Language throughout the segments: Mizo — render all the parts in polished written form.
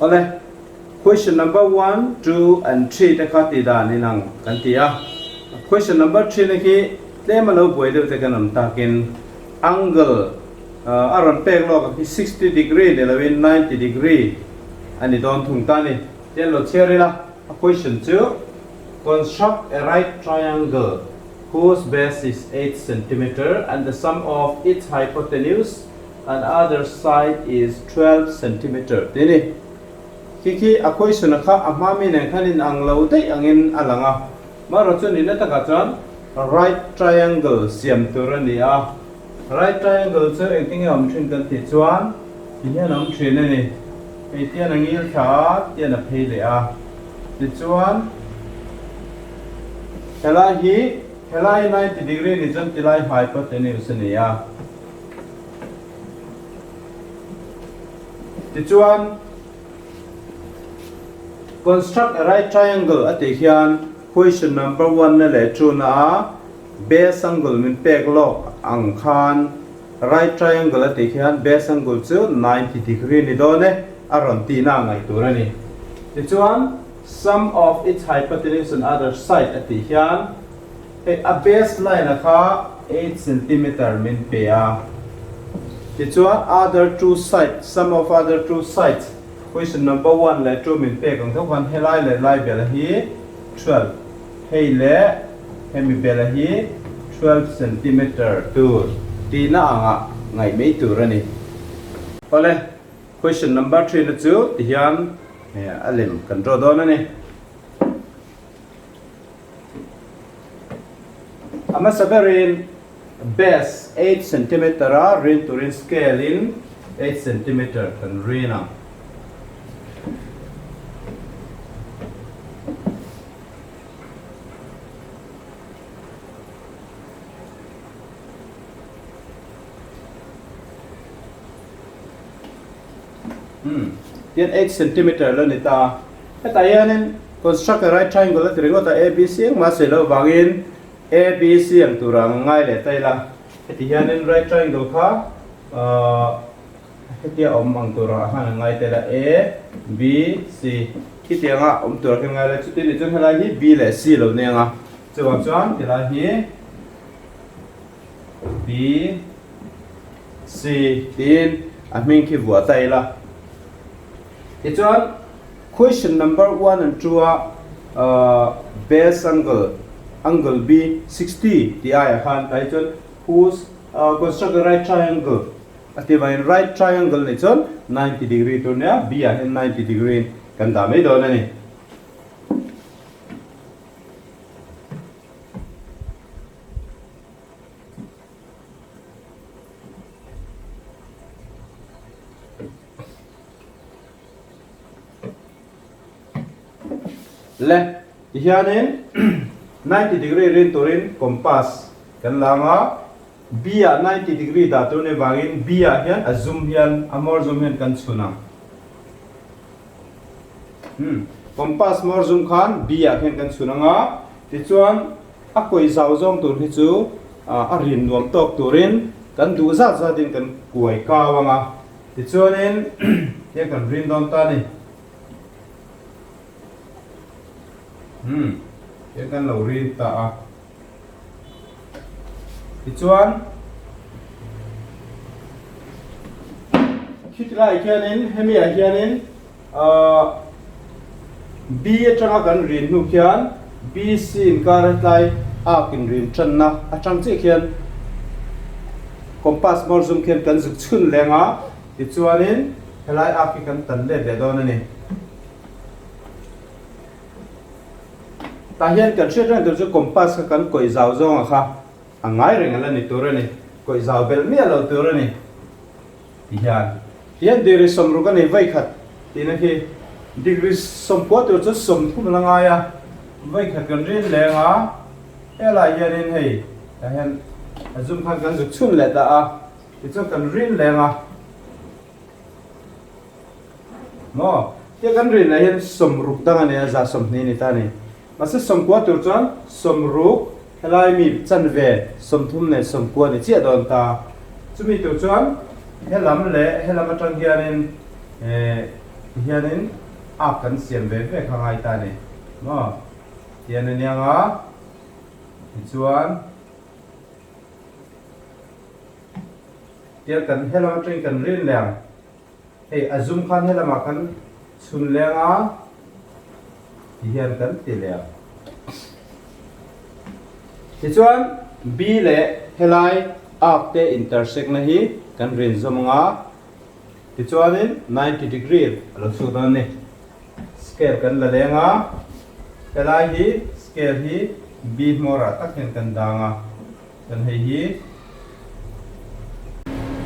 Awle, question number one, two and three te kha tih dan inang kan ti a. Question number three na khi tlem a lo buai deuh te kan awm takin angle a rawn pek lawk ang khi 60 degree ni loin 90 degree a ni dawn thung ta a ni. Tian lo chhiar ila, a question chu construct a right triangle whose base is 8 centimeter and the sum of its hypotenuse and other side is 12 centimeter tih a ni. Khi khi a question a kha a hma mi nen khan in ang lo daih angin a lang a, marawh chu nihna takah chuan right triangle siam tur a ni a, right triangle chu engtin nge awm thin kan tih chuan ti hian a awm thin a ni, hei tian a ngil thla a, tian a phei leh a, tichuan helai hi helai 90 degree ni chuan tilai hypotenuse a ni a. Tichuan, Construct a right triangle a tih hian question number one na leh two na a base angle min pek lawk ang khan right triangle a tih hian base angle chu 90 degree ni dawn e a rawn tihna a ngaih tur a ni. Tichuan, sum of its hypotenuse and other side a tih hian Hei a base line a kha 8 centimeter min pe a, tichuan other two side, sum of other two sides, question number one leh two min pek ang tho khan helai leh lai bela hi 12, hei leh hemi bela hi 12 centimeter tur tihna angah ngaih mai tur a ni. Awle, question number three na chu tihian a lem kan draw dawn a ni. A hmasa berin base 8 centimeter a rin turin scale in 8 centimeter kan rin ang. Hmm, tian 8 centimeter lo ni ta. Hetah hianin construct a right triangle a ti ringawt a, ABC engmah sawi loh vangin ABC ang tura ang ngai leh ta ila. Heti hianin right triangle kha ahh hetia awm ang tura khan an ngai ta ila A, B, C khitianga awm tura khan ngai la chuti nih chuan helai hi B leh C lo nia ang a. Chuvang chuan tilai hi B, C tiin a hming khi vuah ta ila. Tichuan question number one and two a base angle, angle B 60 tih aiah khan tlai chuan whose construct a right triangle a tih vangin right triangle nih chuan 90 degree tur nia B ah hian 90 degree in kan dah mai dawn a ni. Le, tihianin 90 degree rin turin compass kan la ang a, B ah 90 degree dah tur ni vangin B ah hian a zum hian a hmawr zum hian kan chhun ang. Hmm, compass hmawr zum khan B ah khian kan chhun ang a, tichuan a kawi zau zawng tur hi chu a rin nuam tawk turin kan duh zat zatin kan kuai kau ang a. Tichuanin heng kan rin dawn ta a ni. Hmm, heng kan lo rin ta a. Tichuan, khiti laiah khianin hemi ah hianin ahh B atanga kan rin hnu khian B C inkar hetlai arc in rin tanna atang chiah khian compass hmawr zum khian kan zuk chhun leng a, tichuanin helai arc hi kan tan let leh dawn a ni. Tah hian kan hriat reng tur chu compass kha kan kawih zau zawnga kha a ngai reng a la ni tur a ni, kawih zau belh miah lo tur a ni ti hian. Tihian degree 60 a nei vaikhat tihna khi degree 90 tur chu 30 a la ngai a, vaikhat kan rin leng a, helaiah hianin hei tah hian a zum khan kan zuk chhun leh ta a, tichuan kan rin leng a maw tia kan rin leh hian 60 dang a nei a, 120 a ni ta a ni. Mahse 90 tur chuan 60 helai mi chanve 30 leh 90 a ni chiah dawn ta. Chumi tur chuan helam leh helam atang hianin eh. Tihianin arc kan siam ve ve kha ngai ta a ni maw? Tihian a niang a, tichuan tial kan helam atangin kan rin leh ang. Hei a zum khan helamah kan chhun leng a, tihian kan ti leh ang. Tichuan B leh helai arc te intersect na hi kan rin zawm ang a. Tichuanin 90 degree a lo chhuak dawn a ni. Scale kan la leng a, helai hi scale hi B hmawrah tak hian kan dang a, chuan hei hi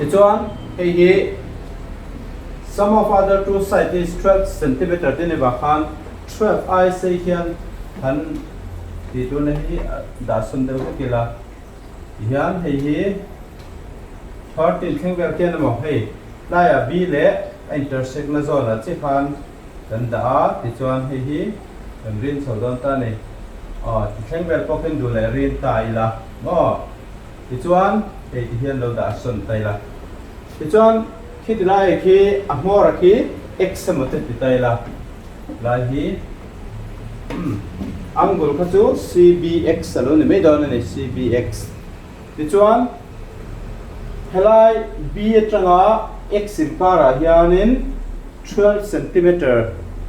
tichuan hei hi sum of other two side is 12 centimeter te ni vang khan 12 ai sei hian kan tih turna hi dah sawn deuh vek ila. Tihian hei hi 13 thleng vel khian emaw hei tlaiah B leh a intersect na zawn ah chiah khan kan dah a tichuan hei hi kan rin chho dawn ta a ni. Aw ti thleng vel pawh khin duh leh rin ta ila maw tichuan hei tihian lo dah sawn ta ila tichuan khiti lai khi a hmawr a khi x emaw te ti ta ila lai hi umm angle kha chu CBX a lo ni mai dawn a ni CBX tichuan helai B atanga X inkarah hianin 12 centimeter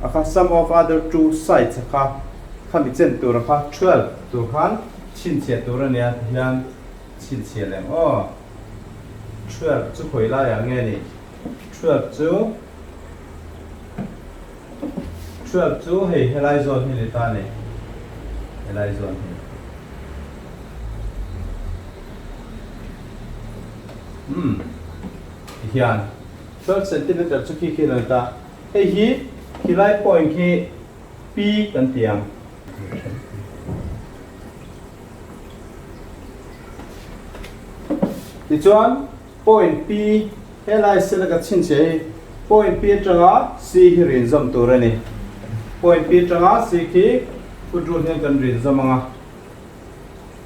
a kha sum of other two sides a kha khami chen tur a kha 12 tur khan chhinchhiah tur a nia tihian chhinchhiah leh ang aw 12 chu khawi laiah nge ni 12 chu 12 chu hei helai zawn hi ni ta a ni, helai zawn hi. Umm tihian 12 centimeter chu khi khi lo ni ta, hei hi khilai point khi P kan ti ang. Tichuan point P Helai sela ka chhinchhiah hi point P atanga C hi rin zawm tur a ni. Point P atanga C khi foot rule hian kan rin zawm ang a,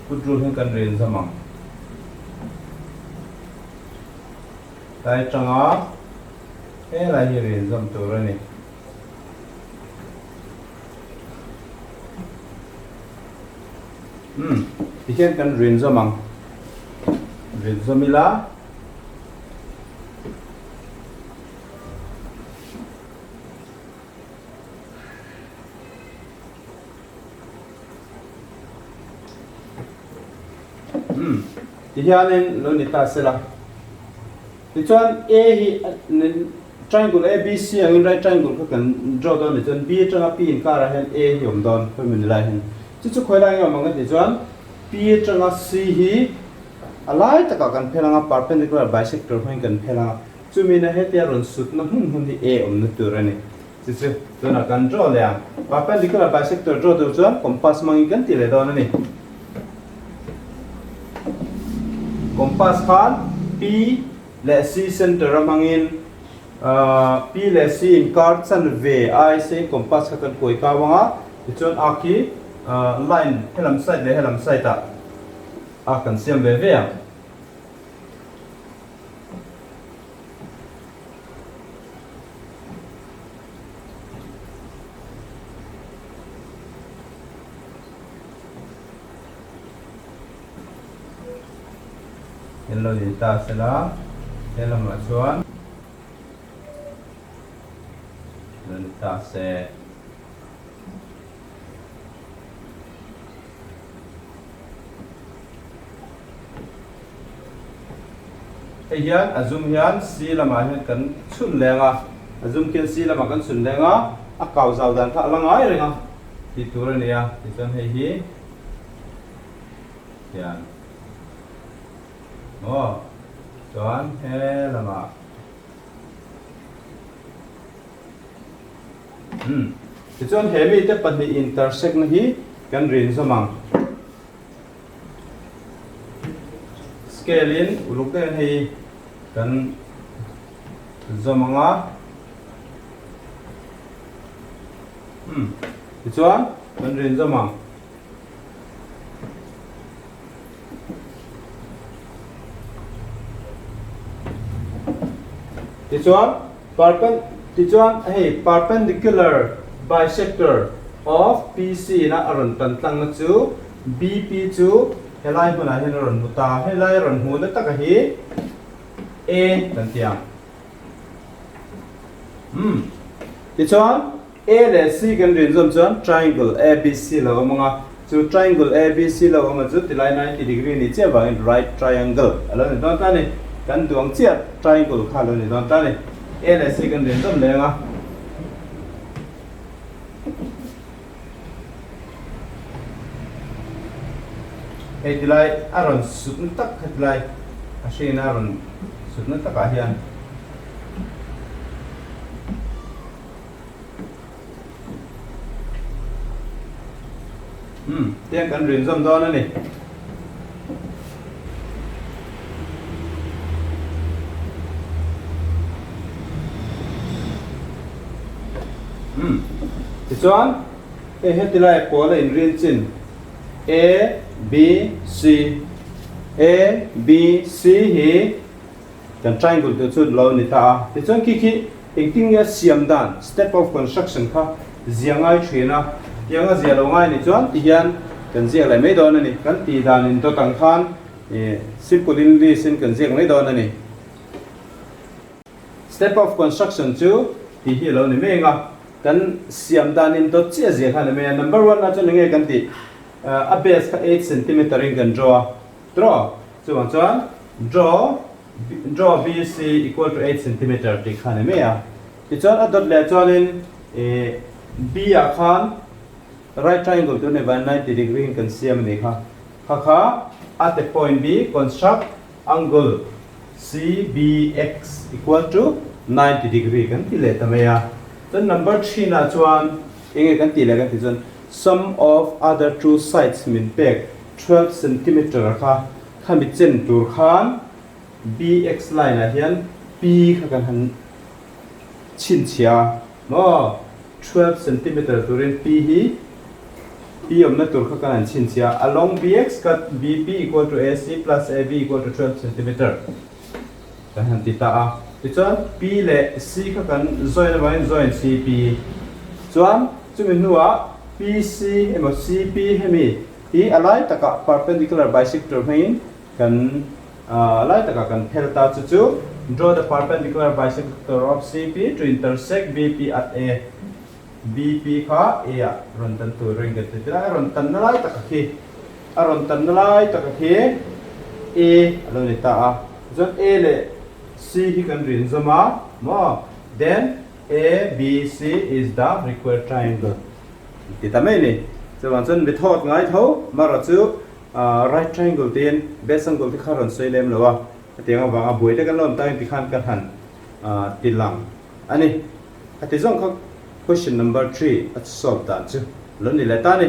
foot rule hian kan rin zawm ang. Tlai atanga helai hi rin zawm tur a ni. Umm, tihian kan rin zawm ang. Rin zawm ila. Umm, tihianin lo ni ta sela. Tichuan A hi triangle ABC angin right triangle kha kan draw dawn ni chuan B atanga P inkarah hian A hi awm dawn khawi mawni lai hian. Chu chu khawi lai nge awm ang kan tih chuan P atanga C hi A lai takah kan phel ang a, perpendicular bisector hmangin kan phel ang a, chumi na hetia rawn sutna hmun hmun hi A awmna tur a ni. Chu chu tunah kan draw leh ang. Perpendicular bisector draw tur chuan compass hmangin kan ti leh dawn a ni. Compass khan P leh C center a hmangin P leh C inkar chanve ai sein compass kha kan kuai kau ang a, tichuan a khi line helam side leh helam side ah a kan siam ve ve ang. Hello ni ta sela he lamah chuan lo ni ta se. Hei hian a zum hian C lamah hian kan chhun leng a, a zum khian C lamah kan chhun leng a, a kau zau dan kha a la ngai reng a tih tur a ni a, tichuan hei hi hian maw chuan he lamah Umm. Tichuan he mite pahnih intersect na hi kan rin zawm ang. Scale in uluk deuhin hei kan zawm ang a. Umm. Tichuan kan rin zawm ang. Tichuan perpen. Tichuan hei perpendicular bisector of PC na a rawn tan tlangna chu BP chu helai hmunah hian a rawn hmu ta. Helai a rawn hmuhna taka hi A kan ti ang. Umm. Tichuan A leh C kan rin zawm chuan triangle ABC lo awm ang a, chu triangle ABC lo awm a chu tilai 90 degree ni chiah vangin right triangle a lo ni dawn ta a ni. Kan duang chiah triangle kha a lo ni dawn ta a ni. A leh C kan rin zawm leh ang a. Hei tilai a rawn sutna tak kha tilai a hriatna a rawn sutna takah hian. Umm tiang kan rin zawm dawn a ni. Umm tichuan hei heti lai pawl a inrin chin A B C A B C hi Kan triangle tur chu lo ni ta a, tichuan khi khi engtin nge a siam dan, step of construction, kha zia ngai thin a, tiang a zia lo ngai ni chuan ti hian kan ziak leh mai dawn a ni. Kan tih dan in dawt ang khan simple English in kan ziak mai dawn a ni. Step of construction chu tih hi a lo ni mai ang a, kan siam dan in dawt chiah zia kha a ni mai a. Number one ah chuan enge kan tih, a base kha eight centimeter in kan draw a, Draw, chuvang chuan draw, draw BC equal to 8 centimeter tih kha a ni mai a. Tichuan a dawt leh chuanin ih B ah khan right triangle tur nei vangin 90 degree in kan siam a nih kha. Kha kha at a point B construct angle CBX equal to 90 degree kan ti leh ta mai a. Chuan number thin ah chuan enge kan tih leh kan tih chuan sum of other two sides min pek 12 centimeter kha khami chen tur khan BX line ah hian P kha kan han chhinchhiah a maw 12 centimeter turin P hi P awmna tur kha kan han chhinchhiah a along BX cut BP equal to AC plus AB equal to 12 centimeter kan han ti ta a tichuan P leh C kha kan join avangin join CP chuan chumi hnuah PC emaw CP hemi Hi a lai takah perpendicular bisector hmangin kan a lai takah kan phel ta chu chu draw the perpendicular bisector of CP to intersect BP at A BP kha A ah rawn tan tur ring kan ti tir a a rawn tanna lai taka khi a rawn tanna lai taka khi A a lo ni ta a chuan A leh C hi kan rin zawm a maw then A B C is the required triangle. Ti ta mai ni. Chuvang chuan method ngai tho mara chu right triangle tiin base angle te kha rawn sawi lem lo a, hetiang avanga buai te kan lo awm takin tikhan ka han ti lang a ni. Heti zawng kha question number three a solve dan chu lo ni leh ta a ni.